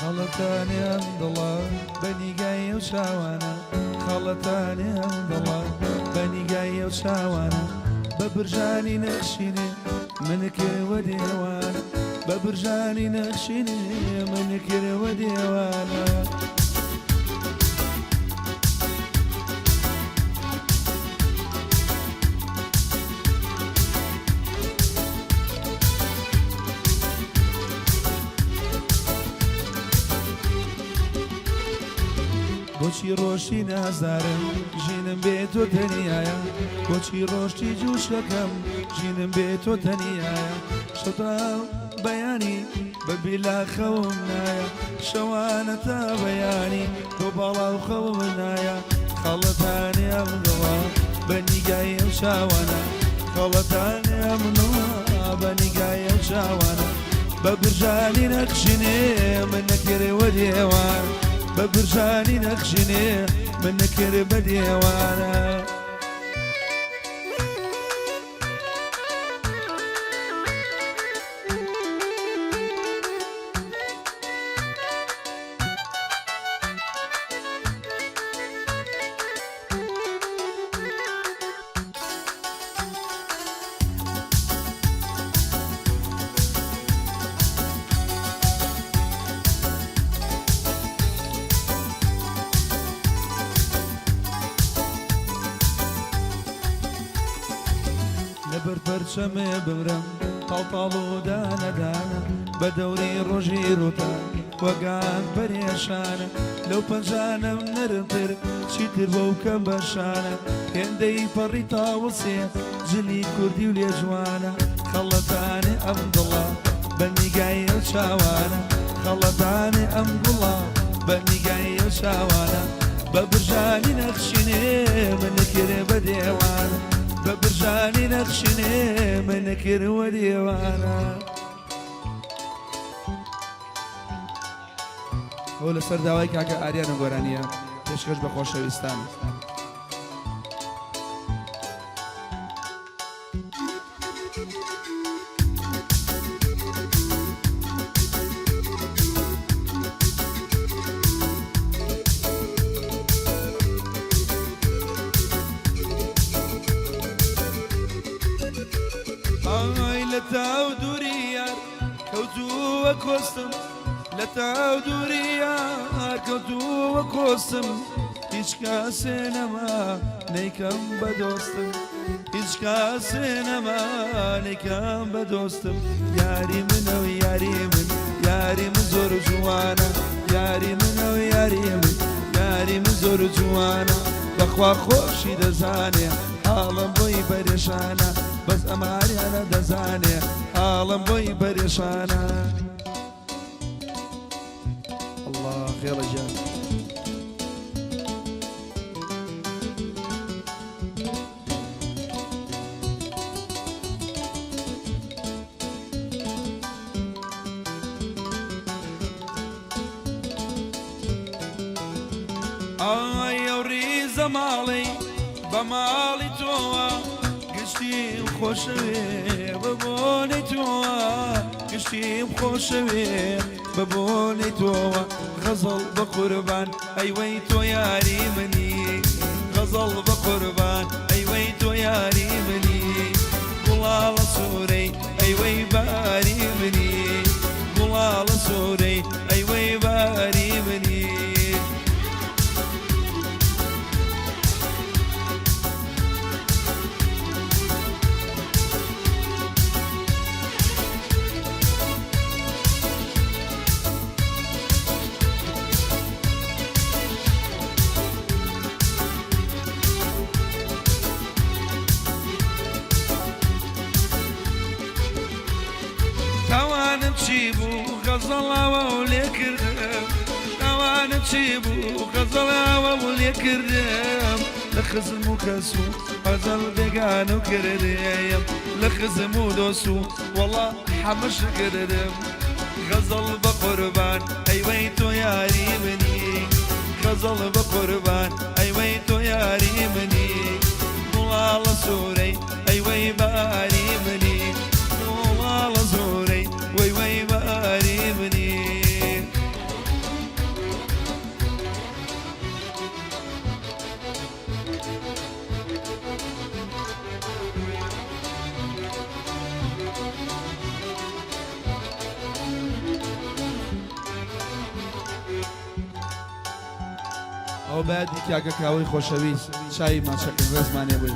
خەڵەتانێ ئەم دڵە بە نیگای ئەو چاوانە، خەڵەتانێ ئەم دڵە بە نیگای ئەو چاوانە، بە برژانی نەخشینێ من کردوە دێوانە، بە برژانی نەخشینێ من کردوە دێوانە. بۆچی ڕۆشتی نازارم ژینم بێ تۆ تەنیایە، بۆچی ڕۆشتی جوشەکەم ژینم بێ تۆ تەنیایە، شەو بەیانی بە بیلا خەوم نایە، شەوانە تا بەیانی بۆ باڵاو خەوم نایە، خەڵەتانێ ئەم دڵە بە نیگای ئەو چاوانە، خەڵەتانێ ئەم دڵە بە نیگای ئەو چاوانە، بە برژانی نەخشینێ من نەکرێ وە دێوان، بە برژانی نەخشینێ من نەکرێ بە دێوانە. لەبەر پەرچەمێ بمرم تاڵ تاڵ و دانە دانە، بە دەوری ڕۆژی ڕووتە وەگان پەرێشانە، لەو پەنجانەم نەرمتر چیتر بەو کەم بەشانە، هێندەی پەڕی تاوسێ جلی کوردی و لێ جوانە، خەڵەتانێ ئەم دڵە بە نیگای ئەو چاوانە، خەڵەتانێ ئەم گوڵە بە نیگای ئەو چاوانە، بە برژانی نەخشینێ من کرێ بە دێوانە، بە برژانی نەخشینێ من کردوە دێوانە. ئەوە لەسەر داوای کاکە ئاریانە گۆرانیە پێشکەش بە خۆشەویستان. ئای لە تاو دووری یار کەوتووە کۆستم، لە تاو دووری یار کەوتووە کۆستم، هیچ کاسێ نەما نەیکەم بە دۆستم، هیچ کاسێ نەما نەیکەم بە دۆستم، یاری منە و یاری من، یاری من زۆر جوانە، یاری منە و یاری من، یاری من زۆر جوانە، بەخوا خۆشی دەزانێ حاڵم بۆی پەرێشانە، بەس ئەماریانە دەزانێ حاڵم بۆی پەرێشانە. اللە خێڵە گیان. ئای ئەو ڕیزە ماڵەی بە ماڵی تۆوە، گشتیم خۆشەوێ بە بۆنەی تۆوە، گشتیم خۆشەوێ بە بۆنەی تۆوە، غەزەڵ بە قوربان ئەی وەی تۆ یاری منی، غەزەڵ بە قوربان ئەی وەی تۆ یاری منی، گوڵاڵە سوورەی ئەی وەی باری منی، گوڵاڵە سوورەی ئەی وەی باری منی. تاوانم چی بوو غەزەڵاوە و لێ کردم، تاوانم چی بوو غەزەڵاوە و لێ کردم، لە خزم و کەس و غەزەڵ بێگانە و کردم، لە خزم و دۆست و وەڵا حەمەش کردم، غەزەڵ بە قوربان ئەی وەی تۆ یاری منی، غەزەڵ بە قوربان ئەی وەی تۆ یاری منی، گوڵاڵە سوورەی ئەی وەی باری منی، گوڵاڵە زۆرەی وەی وەی باری منی. ئەوە بەیادی کاکە کاوەی خۆشەویست چاوی ماچەکەن ڕێزمانێ بووی.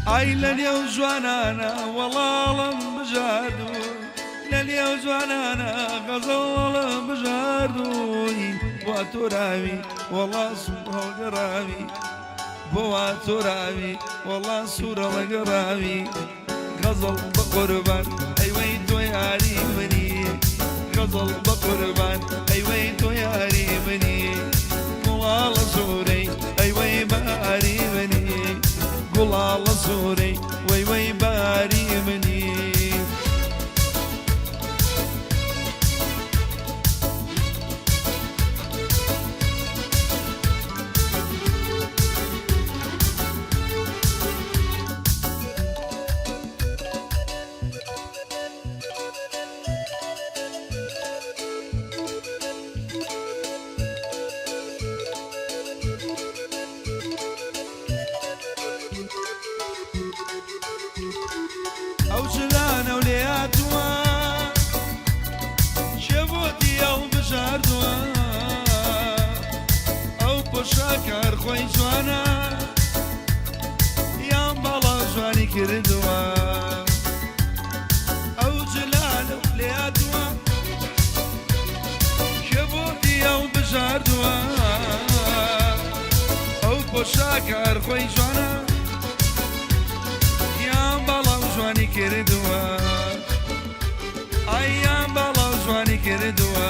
ئای لە نێو جوانانە وەڵاڵم بژاردووی لە نێو جوانانە غەزەڵم بژاردووی وا تۆراوی وەڵا سوور هەڵگەڕاوی بۆ وا تۆراوی وەڵا سوور هەڵگەڕاوی غەزەڵ بە قوربان ئەی وەی تۆ یاری منی غەزەڵ بە قوربان ئەی وەی تۆ یاری منی گوڵاڵە سوورەی ئەی وەی باری منی گوڵاڵە سوورەی وەی وەی باری منی. ئەو جلانە و لێهاتووە کێ بۆتی ئەو بژاردووە ئەو پۆشاکە هەر خۆی جوانە یان باڵا جوانی کردووە ئەو جلانە و لێهاتووە کێ بۆتی ئەو بژاردووە ئەو پۆشاکە هەر خۆی جوانە یان باڵا و جوانی کردووە ئای یان باڵا و جوانی کردووە.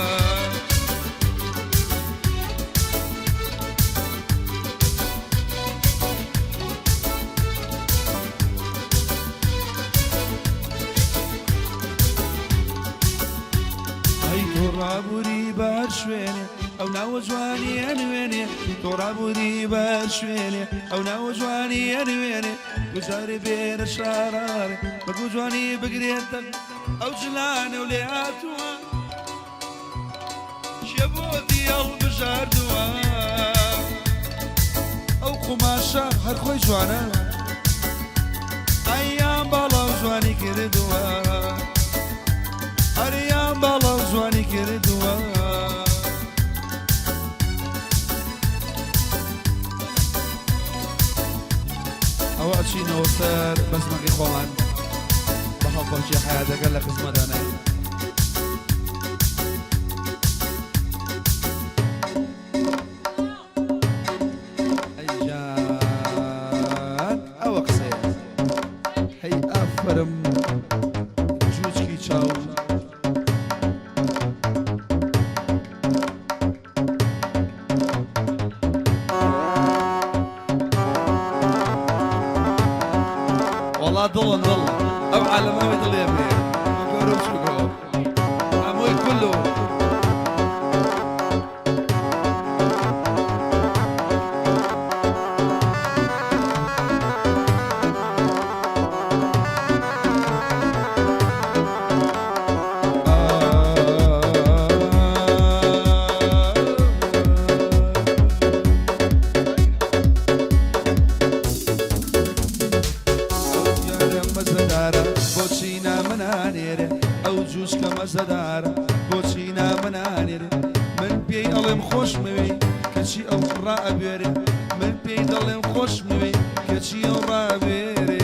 ئەی تۆ ڕابووری بە هەر شوێنێ ئەو ناوە جوانی ئەنوێنێ تۆ ڕابووری بە هەر شوێنێ ئەو ناوە جوانی ئەنوێنێ گوزارێ بێرە شارارێ بەگو جوانی بگرێتە ئەو جلانە و لێ هاتووە کێ بۆتی هەڵبژاردووە ئەو قوماشە هەر خۆی جوانە ئەیان باڵا و جوانی کردووە ئەریان باڵا و جوانی کردووە. ئەوە ئەچینەوە سەر بەزمەکەی خۆمان بە هەڵپەڕکێ حەیاتەکە لە خزمەتانای. ئەی جان ئەوە قسەیە هەی ئافەرم جوچکی چاو. وەڵا دڵن دڵ ئەو عالەمەوەی دڵێ بێ گەورە و بچووکەوە هەمووی کولو. بۆچی نامنانێرێ ئەو جوچکە مەزەدارە بۆچی نامنانێرێ من پێی ئەڵێم خۆشمەوێی کەچی ئەو ڕائەبوێرێ من پێی دەڵێم خۆشمەوێی کەچی ئەو ڕابێرێ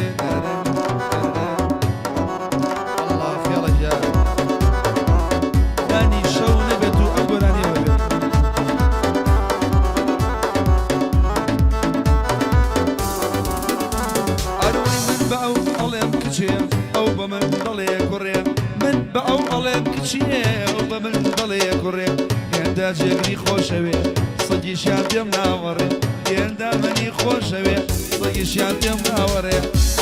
ئەڵڵا خێڵە گیان دانی شەو نەبێت و ئەم گۆرانیە بێت. ئەرۆی من بە ئەو ئەڵێم کچێ ئەو بە من دەڵێ کوڕێ من بە ئەو ئەڵێم کچێ ئەو بە من دەڵێ کوڕێ هێندە جێگری خۆشەوێ سەگیشیان پێم ناوەڕێ هێندە منی خۆشەوێ سەگیشیان پێم ناوەڕێ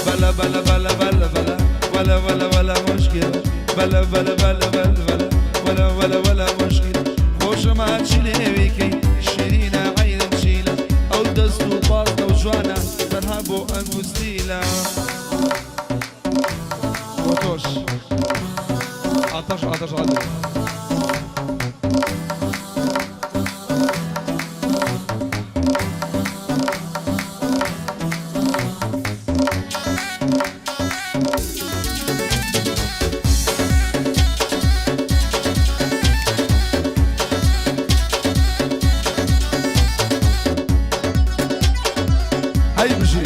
بەلە بەلە بەلە بەلە بەلە وەلە وەلە وەلە مشکلە بەلە بەلە بەلە بەلە بەلە وەلە وەلە وەلە مشکلە خۆشەما چی لێوی کەی شیرینە عەینم چیلە ئەو دەست و پاڵتە و جوانە تەنها بۆ ئەنگوستیلە بۆ تۆش ئاتەش ئاتەش عادل. هەی بژی.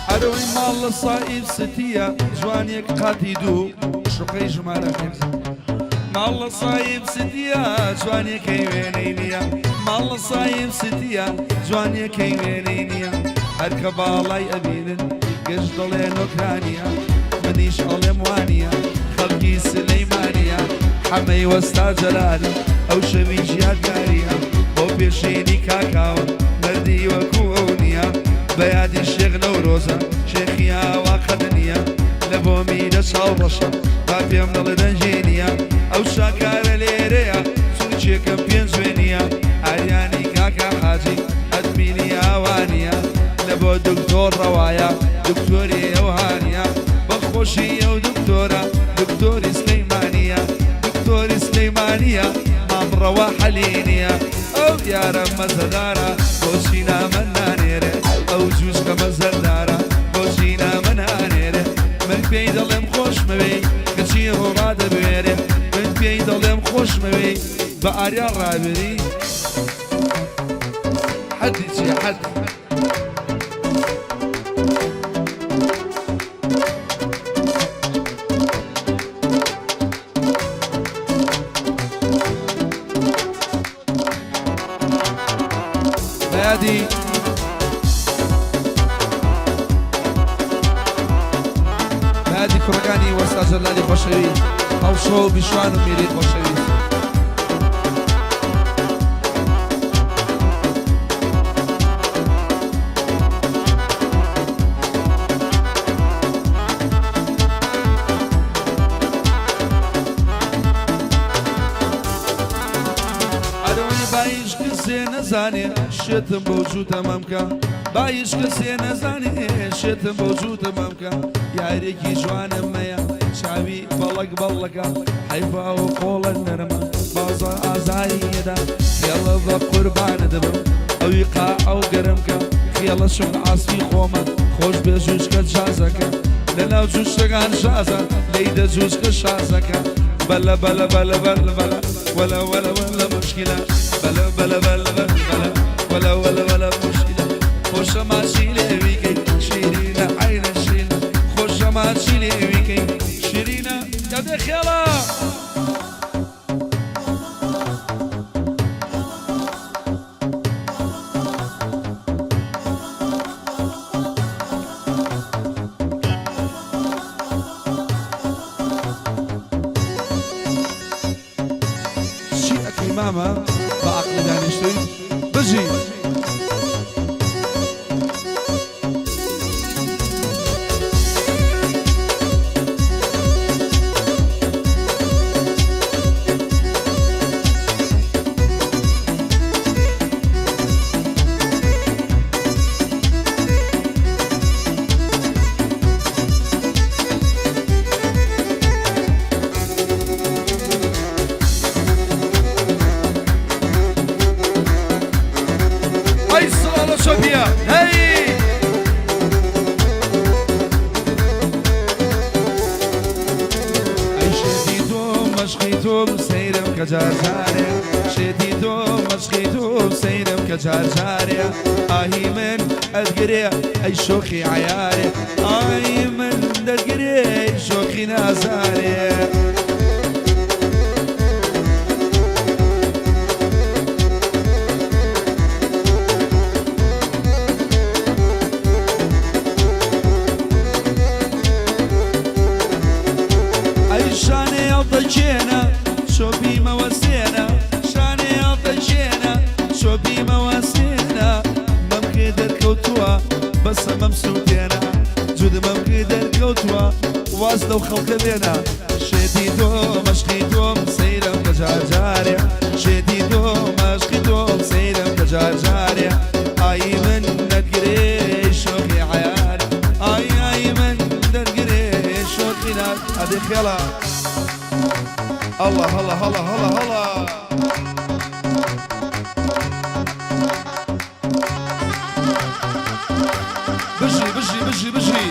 ئەرۆی ماڵ لە سائیب ستیە جوانیەک قاتی دوو شوقەی ژمارە پێنج ماڵ لە سایب ستیە جوانیەکەی وێنەی نییە ماڵ لە سایب ستیە جوانیەکەی وێنەی نییە هەرکە باڵای ئەبینن گشت دەڵێ نۆکرانیە منیش ئەڵێم وانیە خەڵکی سلەیمانیە حەمەی وەستا جەلالە ئەو شەوی ژیادگاریە بۆ پێشینی کاکاوە مەردی وەکو ئەو نییە بە یادی شێخ نەورۆزە شێخی ئاوا قەت نییە لە بۆ میرە چاو ڕەشە با پێم دەڵێ دەنگی نییە ئەو شاکارە لێرەیە چونکێکم پێنجوێنیە ئاریانی کاکە حاجی ئەدمینی ئاوانیە لە بۆ دکتۆر ڕەوایە دکتۆری ئەو هانیە بە خۆشی ئەو دکتۆرە دکتۆری سلەیمانیە دکتۆری سلەیمانیە مام ڕەوا حەلینیە ئەو یارە مەزەدارە بۆچی نامە نانێرێ ئەو جووچکە مەزەدارە بۆچی نامە نانێرێ من پێی دەڵێم خۆشمەوێی کەچی ڕووڕادەبوێرێ من پێی دەڵێم خۆشمەوێی بە ئاریا ڕابری حەدی چیە حەد. بەیادی بەیادی کوڕەکانی وەستا جەلالی خۆشەویست هەڵشۆ و بیشوان و میری خۆشەویست. ئەرۆی بایش کەسێ نەزانێ شێتم بۆ جووتە مەمکە بایش کەسێ نەزانێ شێتم بۆ جووتە مەمکە یارێکی جوانم مەیە چاوی بەڵک بەڵەکە حەیفا و قۆڵە نەرمە بازە ئازاییەدا خێڵە بە قوربانە دەبم ئەوی قا ئەو گەرمکە خێڵە شم عاسفی خۆمە خۆش بێ جووچکە جازەکە لەناو جووچکەکان شازە لێی دە جووچکە شازەکە بەلە بەلە بەلە بەلە بەلە وەلە وەلە وەلە مشکلە بەلە بەلە بەلە بەلە بەلە وەلە وەلە وەلە مشکلە خۆشە ماچی لێویکەی شیرینە عەینە شیرینە خۆشە ماچی لێویکەی شیرینە دەبێ خێڵە. چی ئەکەی مامە بە عەقڵی دانیشتووی بژی. ئەی سڵاو لە چۆپیە هەی. ئەی شێتی تۆم مەشقی تۆم سەیرم کە جار جارێ شێتی تۆم مەشقی تۆم سەیرم کە جار جارێ ئاهی من ئەتگرێ ئەی شۆخی عەیارێ ئاهی من دەتگرێ ئەی شۆخی نازارێ. ئەی شانێ هەڵتەکێنە چۆپی مەوەستێنە شانێ هەڵتەکێنە چۆپی مەوەستێنە مەمکێ دەرکەوتووە بەسە مەمسووتێنە جوود مەمکێ دەرکەوتووە واز لەو خەڵکە بێنە شێتی تۆ مەشقی تۆم سەیرم کە جار جارێ شێتی تۆ مەشقی تۆم سەیرم کە جار جارێ ئای من دەتگرێ شۆخی عەیار ئای ئای من دەتگرێ شۆخی نار ئەدێ خێڵە هەڵە هەڵە هەڵە هەڵە هەڵە. بژی بژی بژی بژی.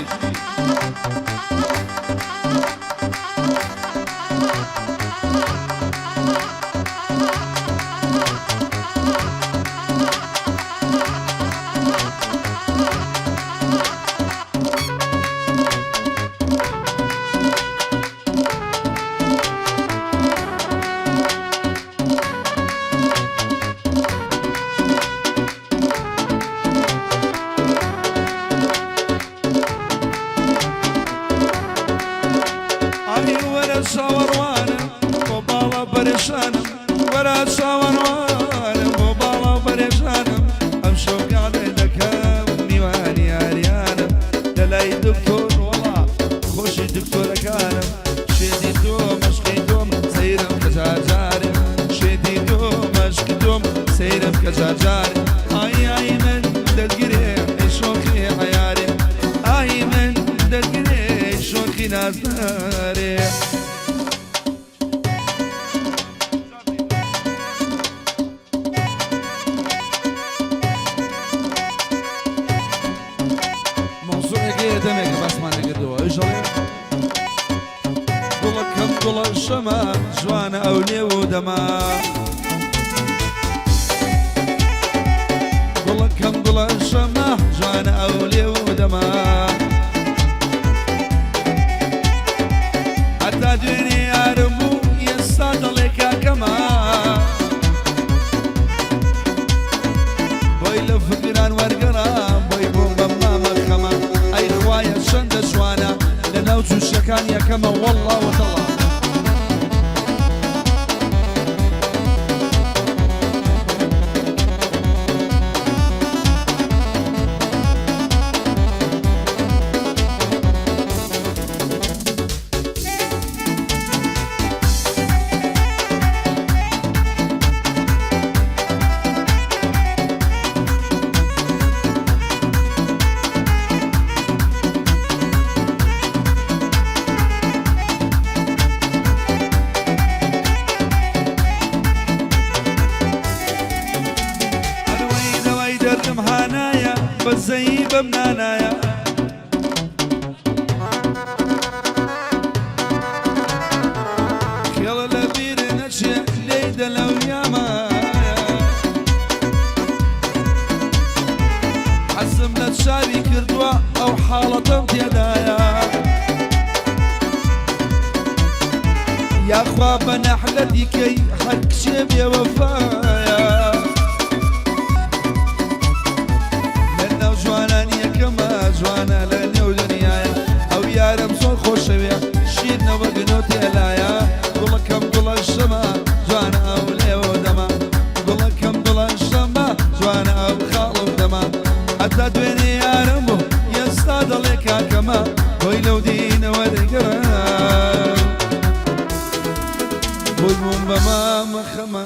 وەرە چاوەڕوانم بۆ باڵا پەرێشانم، وەرە چاوەڕوانم بۆ باڵا پەرێشانم. ئەمشەو گاڵێ دەکەم میوانی یاریانم لە لای دکتۆر، وەڵا خۆشی دکتۆرەکانم. شێتی تۆ مەشقی تۆم سەیرم کە جارجارێ، شێتی تۆ مەشقی تۆم سەیرم کە جارجارێ. ئای ئای من دەتگرێ ئەی شۆخی عەیارێ، ئای من دەتگرێ ئەی شۆخی نازدارێ. مەوزوعێک هەیە دەمێکە باسمان نەکردەوە، ئەویش ئەڵێ گوڵەکەم گوڵە شەمە جوانە ئەو لێو و دەما، گوڵەکەم گوڵە شەمە جوانە ئەو لێو و دەما. هەتا دوێنێ یارم بوو ئێستا دەڵێ کاکەمە، بۆی لە فکران وەرگەڕام بۆی بووم بە مامە خەمە. ئەی خوایە چەندە جوانە لە ناو جووشەکان یەکەمە وەڵڵا وتەڵا. هەروەی دەوای دەردم هانایە بەزەیی بەم نانایە، خێڵە لە بیر نەچێ لێی دەلەو یامایە. حەزم لە چاوی کردووە ئەو حاڵەتەم تێدایە، یاخوا بە نەحلەتی کەی هەر کچێ بێوەفایە. لە ناو جوانان یەکەمە جوانە لە نێو دنیایە، ئەو یارم زۆر خۆشەوێ شیرنە وەک نۆتێلایە. گوڵەکەم گوڵە شەمە جوانە ئەو لێوە دەمە، گوڵەکەم گوڵە شەمە جوانە ئەو خاڵ و دەمە. هەتا دوێنێ یارم بوو ئێستا دەڵێ کاکەمە، بۆی لەو دینەوە دەگەڕام بۆی بووم بە مامە خەمە.